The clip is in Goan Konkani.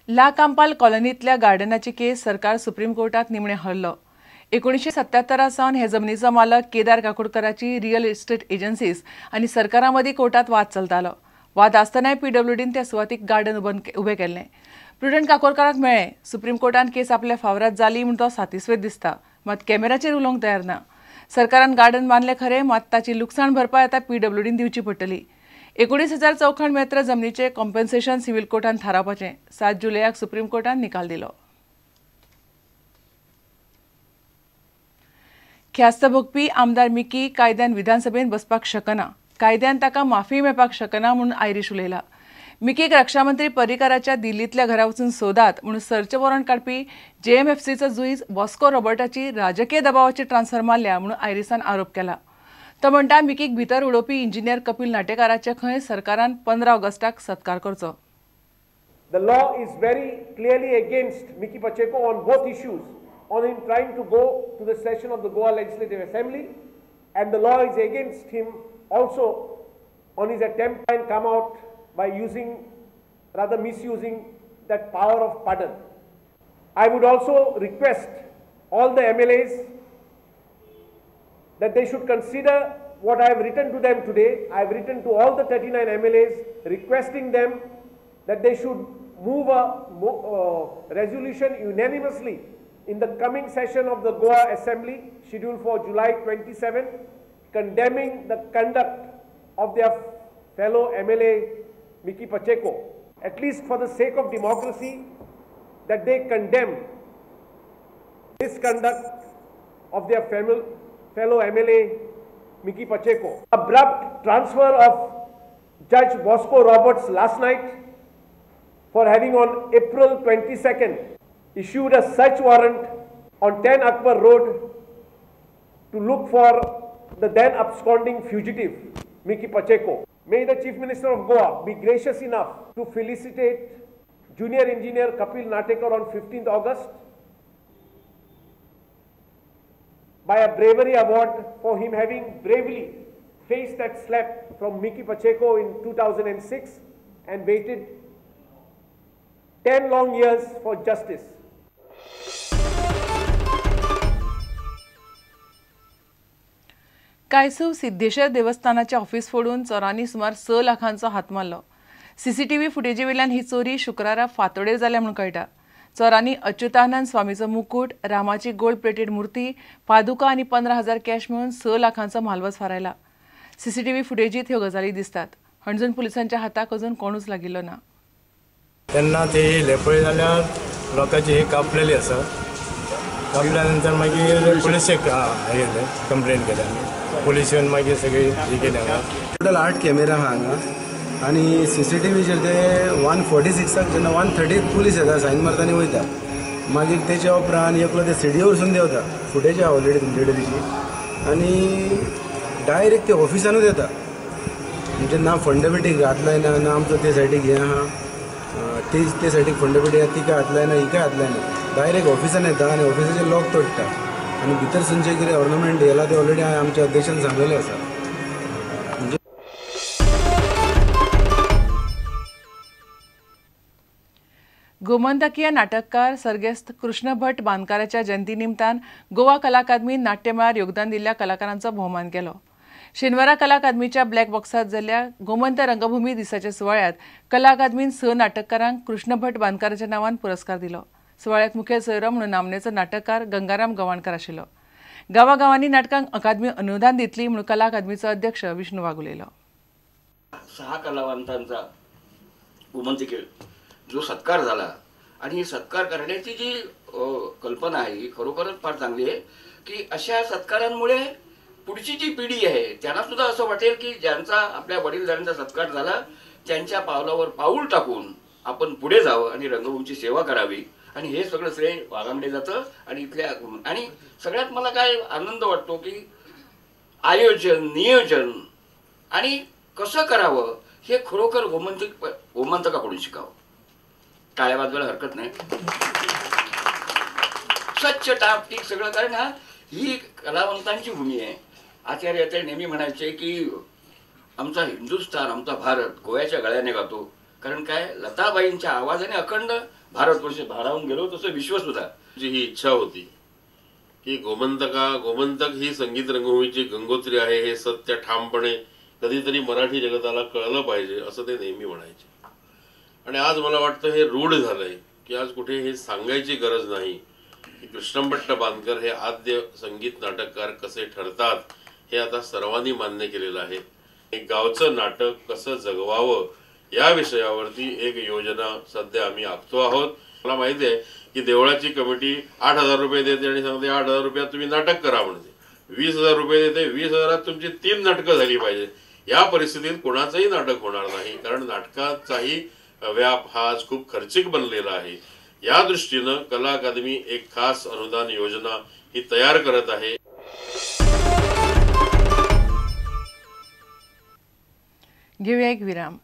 ला कांपाल कॉलनीतल्या गार्डनाची केस सरकार सुप्रीम कोर्टात निमणे हरलो. 1977 सावन हे जमनीचो मालक केदार काकोडकराची रियल इस्टेट एजन्सीज आनी सरकारा मदीं कोर्टात वाद चलतालो. वाद आसतनाय पीडब्ल्यूडीन त्या सुवातीक गार्डन उबें केल्लें. प्रुडंट काकोडकाराक मेळ्ळें. सुप्रीम कोर्टान केस आपल्या फावरात जाली म्हूण तो सातिस्वेद दिसता, मात कॅमेराचेर उलोवंक तयार ना. सरकारान गार्डन बांदलें खरें, मात ताची लुकसाण भरपाय आतां पीडब्ल्यूडीन दिवची पडटली. 19,000 चौखण मेत्र जमनीचें कॉम्पेन्सेशन सिव्हिल कोर्टान थारावपाचें 7 जुलयाक सुप्रीम कोर्टान निकाल दिलो. ख्यास्त भोगपी आमदार मिकी कायद्यान विधानसभेन बसपाक शकना, कायद्यान ताका माफी मेळपाक शकना म्हणून आयरीश उलयला. मिकीक रक्षामंत्री पर्रीकाराच्या दिल्लींतल्या घरा वचून सोदात म्हणून सर्च वॉरंट काडपी जेएमएफसीचो जुईज बॉस्को रॉबर्टाची राजकीय दबावाची ट्रान्सफर मारल्या म्हणून आयरीसान आरोप केला. तो म्हणटा मिकीक भितर उडोवपी इंजिनियर कपिल नाटेकाराचे खंय सरकारान 15 ऑगस्टाक सत्कार करचो. The law is very clearly against Mickky Pacheco on both issues, on him trying to go to the session of the Goa Legislative Assembly, and the law is against him also on his attempt to come out by using, rather misusing that power of pardon. I would also request all the MLAs that they should consider what I have written to them today. I have written to all the 39 MLAs requesting them that they should move a resolution unanimously in the coming session of the Goa Assembly scheduled for July 27, condemning the conduct of their fellow MLA Mickky Pacheco, at least for the sake of democracy, that they condemn this conduct of their fellow MLA Mickky Pacheco. Abrupt transfer of Judge Bosco Roberts last night for having on April 22nd issued a search warrant on 10 Akbar Road to look for the then absconding fugitive Mickky Pacheco. May the Chief Minister of Goa be gracious enough to felicitate Junior Engineer Kapil Natekar on 15th August by a bravery award for him having bravely faced that slap from Mickky Pacheco in 2006 and waited 10 long years for justice. Kaisuv Siddheshwar देवस्थानाचे ऑफिस फोडून चोरांनी सुमार 6 लाखांचो हात मारलो. सीसीटीव्ही फुटेजी वयल्यान ही चोरी शुक्रारा फांतोडेर जाल्या म्हूण कळटा. चोरांनी अच्युतानंद स्वामीचो मुकूट, रामाची गोल्ड प्लेटेड मूर्ती, पादुका आनी 15,000 कॅश मेळून 6 लाखांचो म्हालवज फारायला. सीसीटीव्ही फुटेजीत ह्यो गजाली दिसतात. हणजूण पुलिसांच्या हाताक अजून कोणूच लागिल्लो ना. तेन्ना ते येयले पळय जाल्यार लोकांची हे कापलेली आसा. कापल्या नंतर मागीर पुलिसेक येयले, कंप्लेन केली आमी. पुलीस येवन मागीर सगळी ही केली हांगा. टोटल 8 कॅमेरा आहा हांगा आनी सीसीटीव्हीचेर ते 146 जेन्ना 130 पुलीस येता, सायन मारता आनी वयता. मागीर तेच्या उपरांत एकलो ते सिडये वरसून देंवता, फुटेज आहा ऑलरेडी तुमचे कडेन तेची, आनी डायरेक्ट ते ऑफिसानूच येता. म्हणजे ना फंडपेटीक हात लायना, ना आमचो ते सायडीक हें आहा ते सायडीक फंडपेटी आहा तिका हात लायना, हिका हात लायना. डायरेक्ट ऑफिसान येता आनी ऑफिसाचें लॉक तोडटा आनी भितर सरचे कितें ऑर्नामेंट येला ते ऑलरेडी आमच्या अध्यक्षान सांगलेलें आसा. गोमंतकीय नाटककार सर्गेस्त कृष्ण भट बांदकाराच्या जयंती निमतान गोवा कला अकादमीन नाट्यमळार योगदान दिल्ल्या कलाकारांचो भोवमान केलो. शेनवारा कला अकादमीच्या ब्लॅक बॉक्सात जाल्ल्या गोमंत रंगभूमी दिसाच्या सुवाळ्यात कला अकादमीन 6 नाटककारांक कृष्ण भट बांदकाराच्या नांवान पुरस्कार दिलो. सुवाळ्याक मुखेल सोयरो म्हणून नामनेचो नाटककार गंगाराम गवाणकर आशिल्लो. गांवागांवांनी नाटकांक अकादमी अनुदान दितली म्हणून कला अकादमीचो अध्यक्ष विष्णू वाघ उलयलो. 6 कलावंतांचा गोमंतकीय जो सत्कार झाला आणि सत्कार करण्याची जी कल्पना आहे ही खरोखरच फार चांगली आहे की अशा सत्कारांमुळे पुढची जी पिढी आहे त्यांना सुद्धा असं वाटेल की ज्यांचा आपल्या वडीलधाऱ्यांचा सत्कार झाला त्यांच्या पावलावर पाऊल टाकून आपण पुढे जावं आणि रंगभूमीची सेवा करावी. आणि हे सगळं श्रेय वाघांकडे जातं. आणि इथल्या आणि सगळ्यात मला काय आनंद वाटतो की आयोजन, नियोजन आणि कसं करावं हे खरोखर गोमंतकाकडून शिकावं. टाळ्या वाजवायला हरकत नाही. स्वच्छ टापटीप सगळं, कारण हा ही कलावंतांची भूमी आहे. आचार्य ते नेहमी म्हणायचे की आमचा हिंदुस्थान, आमचा भारत गोव्याच्या गळ्याने गातो. कारण काय, लताबाईंच्या आवाजाने अखंड भारतवर्ष भारावून गेलो, तसं विश्वसुद्धा. जी ही इच्छा होती की गोमंतक ही संगीत रंगभूमीची गंगोत्री आहे हे सत्य ठामपणे कधीतरी मराठी जगताला कळलं पाहिजे असं ते नेहमी म्हणायचे. आणि आज मला वाटतं हे रूढ झालंय की आज कुठे हे सांगायची गरज नाही की कृष्णभट्ट बांदकर हे आद्य संगीत नाटककार कसे ठरतात हे आता सर्वांनी मान्य केलेलं आहे. एक गावचं नाटक कसं जगवावं या विषयावरती एक योजना सध्या आम्ही आखतो आहोत. मला माहिती आहे की देवळाची कमिटी 8,000 रुपये देते आणि सांगते 8,000 रुपयात तुम्ही नाटक करा म्हणते, 20,000 रुपये देते, 20,000 तुमची 3 नाटकं झाली पाहिजे. या परिस्थितीत कोणाचंही नाटक होणार नाही, कारण नाटकाचाही व्याप हा आज खूप खर्चिक बनलेला आहे. या दृष्टीनं कला अकादमी एक खास अनुदान योजना ही तयार करत आहे. घेऊया एक विराम.